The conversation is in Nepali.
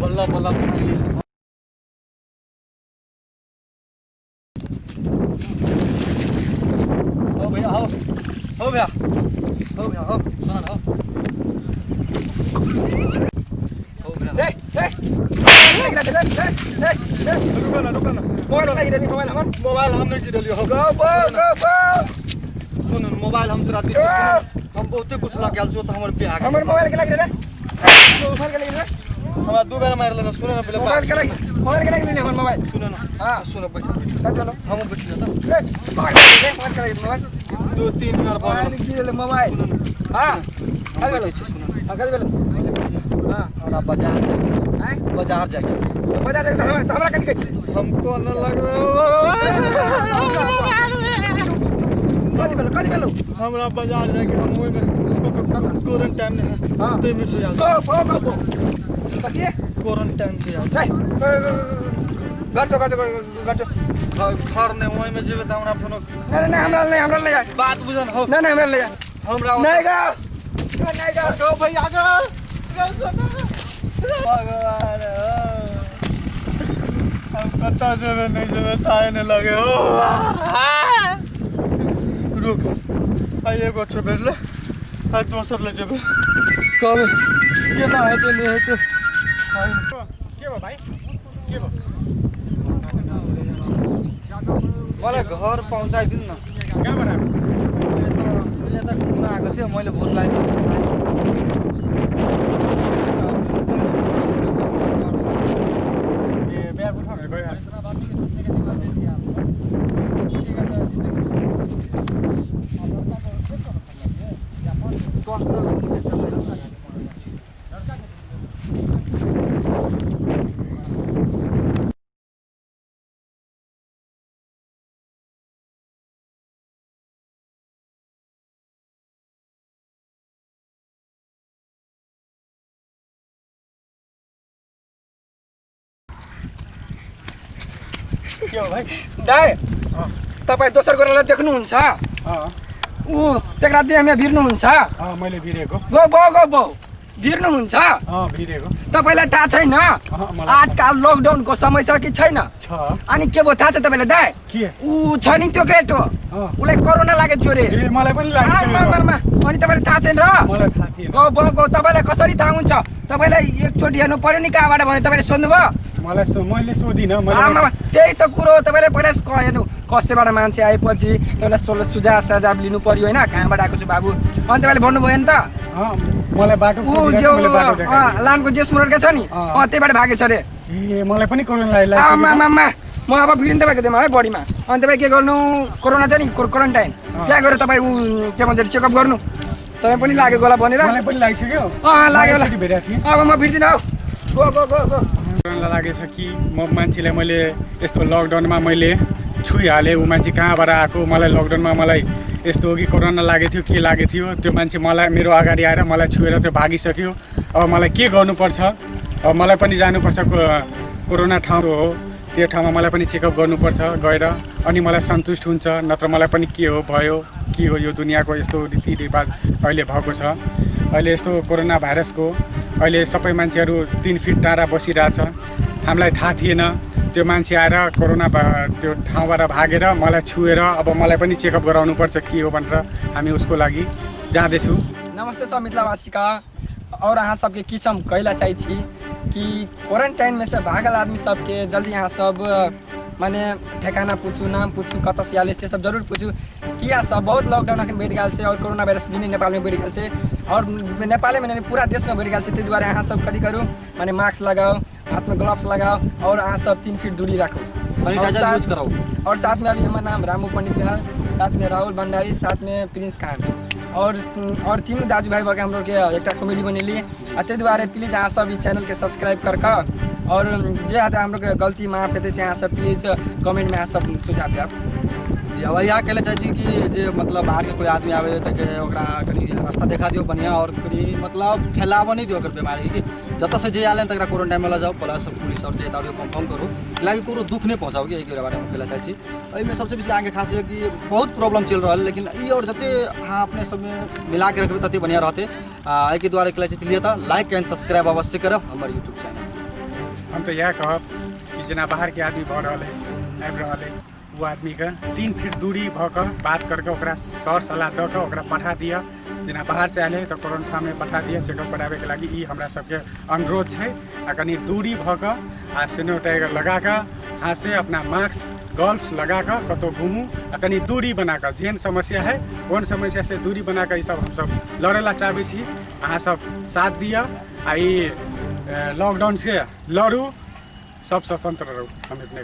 बल्ल बल्ल हो भैया हो भैया हो सुन न हो भैया रुक न मोबाइल हम नहीं गिरली हो सुन मोबाइल हम तोरा दे हम बहुते कुछ लग गेल छो त हमर पे आ गेल हमर मोबाइल के लग रे मोबाइल के लग रे हमरा दू बेर मार लेना सुन न पहले मोबाइल के लग रे हमर मोबाइल सुन न हां सुन बैठ चलो हम बैठ जा मोबाइल के लग मोबाइल दो तीन बार बोल गिरले मोबाइल हां कल बेलो सुन कल बेलो हां हमरा बाजार जाके हैं बाजार जाके हमरा कथि कहै छी हमको न लगे कथि बेलो हमरा बाजार जाके हम ओइ में क्वारंटाइन में हां ते में से याद कथि क्वारंटाइन से याद घर तो घर ने ओइ में जेबे त हमरा फोन नहीं हमरा ले जा बात बुझन हो नहीं हमरा ले जा हमरा नहीं गा गो भैया भगवान हम कता जेबे नहीं जेबे ताए ने लगे हो रुक आई एगो छ बेरले आ दोसर ले जेबे कब केना हेते नहीं हेते के हो भाई के हो मलाई घर पहुँचाइ दिन न कहाँबाट मैले त घुम्न आएको थिएँ मैले भोट लागेको ए बिहा उठाउने गयो के हो भाइ दाइ तपाईँ दोस्रो गोरालाई देख्नुहुन्छ ऊ तेक्रा देहमा भिर्नुहुन्छ मैले भिरेको गो भिर्नुहुन्छ भिरेको तपाईँलाई थाहा छैन आजकल लकडाउनको समय छ कि छैन छ अनि के भयो थाहा छ तपाईँलाई दाइ के ऊ छ नि त्यो केटो उसलाई कोरोना लागेको थियो रे ए मलाई पनि लाग्यो अनि तपाईँलाई थाहा छैन र मलाई थाहा थिएन गो तपाईँलाई कसरी थाहा हुन्छ तपाईँलाई एकचोटि हेर्नु पर्यो नि कहाँबाट भने तपाईँले सोध्नुभयो मलाई मैले सोधिनँ आमा त्यही त कुरो तपाईँले पहिला हेर्नु कसैबाट मान्छे आएपछि तपाईँलाई सुझाव लिनु पर्यो होइन कहाँबाट आएको छु बाबु अनि तपाईँले भन्नुभयो नि त मलाई बाटो ऊ जे लानको जेस मुरडका छ नि त्यहीबाट भागेछ अरे ए मलाई पनि कोरोना लाग्यो आमा म अब भिडिनु तपाईँको दिमा है बडीमा अनि तपाईँ के गर्नु कोरोना छ नि क्वारेन्टाइन त्यहाँ गएर तपाईँ ऊ के भन्छ चेकअप गर्नु तपाईँ पनि लागेको होला भनेर मलाई पनि लागिसक्यो लाग्यो होला भेटेको थिएँ अब म भिड्दिनँ हौ गो कोरोना लागेछ कि म मान्छेलाई मैले यस्तो लकडाउनमा मैले छुइहालेँ ऊ मान्छे कहाँबाट आएको मलाई लकडाउनमा मलाई यस्तो हो कि कोरोना लागेको थियो के लागेको थियो त्यो मान्छे मलाई मेरो अगाडि आएर मलाई छुएर त्यो भागिसक्यो अब मलाई के गर्नुपर्छ अब मलाई पनि जानुपर्छ कोरोना ठाउँ हो त्यो ठाउँमा मलाई पनि चेकअप गर्नुपर्छ गएर अनि मलाई सन्तुष्ट हुन्छ नत्र मलाई पनि के हो भयो के हो यो दुनियाँको यस्तो रीतिरिवाज अहिले भएको छ अहिले यस्तो कोरोना भाइरसको अहिले सबै मान्छेहरू 3 फिट टाढा बसिरहेछ हामीलाई थाहा थिएन त्यो मान्छे आएर कोरोना त्यो ठाउँबाट भागेर मलाई छुएर अब मलाई पनि चेकअप गराउनुपर्छ के हो भनेर हामी उसको लागि जाँदैछौँ। नमस्ते सब मिथिलावासी का और अहाँ सबके किछु हम कहला चाहै छी कि क्वारंटाइन में से भागल आदमी सबके जल्दी यहाँ सब माने ठेकाना पूछू नाम पूछू कत से आले से सब जरूर पूछू कि यहाँ सब बहुत लॉकडाउन अखन बढ़ गया है और कोरोना वायरस भी नेपाल में बढ़ गया है और नेपाल में पूरा देश में बढ़ गया है द्वारा यहाँ सब कथी करूँ माने मास्क लगाओ हाथ में ग्लव्स लगाओ और अहाँ सब 3 फीट दूरी रखो सैनिटाइजर यूज कराओ और साथ में अभी हमारा नाम रामू पंडित है साथ में राहुल भंडारी साथ में प्रिंस खान और तीनों दाजू भाई भगे हम लोग के एक कॉमेडी बनेली ते द्वारा प्लीज अहाँ सब इस चैनल के सब्सक्राइब करके और जे आता हम लोग गलती माफ हेतै से अहाँ सब प्लीज कमेंट में अहाँ सब सुझाव देब। जी अब यहाँ कहले चाहे छी कि जे मतलब बाहर के कोई आदमी आवे तो ओकरा कनी रास्ता देखा दियो बढ़िया और कनी मतलब फैलाव नहीं दियो ओकर बीमारी कि जत से जे आले तकरा क्वारंटाइन में ले जाओ प्लस पुलिस और जे दारू कंफर्म करो लागी कोनो दुख नहीं पहुँचाओ कि एक बारे में कहले चाहे छी एहिमे सबसे बेसी आगे खास है कि बहुत प्रॉब्लम चल रहा है लेकिन ये और जते हाँ अपने सब में मिला के रखबे तते बढ़िया रहते एहि दुआरे कहले छी लिए तो लाइक एंड सब्सक्राइब अवश्य करब हमर यूट्यूब चैनल। हम तो यह कहब कि जेना बाहर के आदमी भऽ रहल है आबि रहल है वो आदमी के 3 फीट दूरी भऽ कऽ बात करके ओकरा सर सलाह दऽ कऽ ओकरा पठा दिअ। जेना बाहर से आयल है तो कोरोना में पठा दिअ चेकअप कराबे के लागी ई हमरा सबके अनुरोध छै। आ कनी दूरी भऽ कऽ आ सैनिटाइजर लगा कऽ हाथ से अपना मास्क ग्लव्स लगा कऽ कतौ घूमू आ कनी दूरी बना कऽ जेहन समस्या है ओहन समस्या से दूरी बना कऽ ई सब हमसब लड़े ला चाहबै छी। अहाँ सब साथ दिअ आ ई लॉकडाउन से लड़ू सब स्वतंत्र रहू हम इतने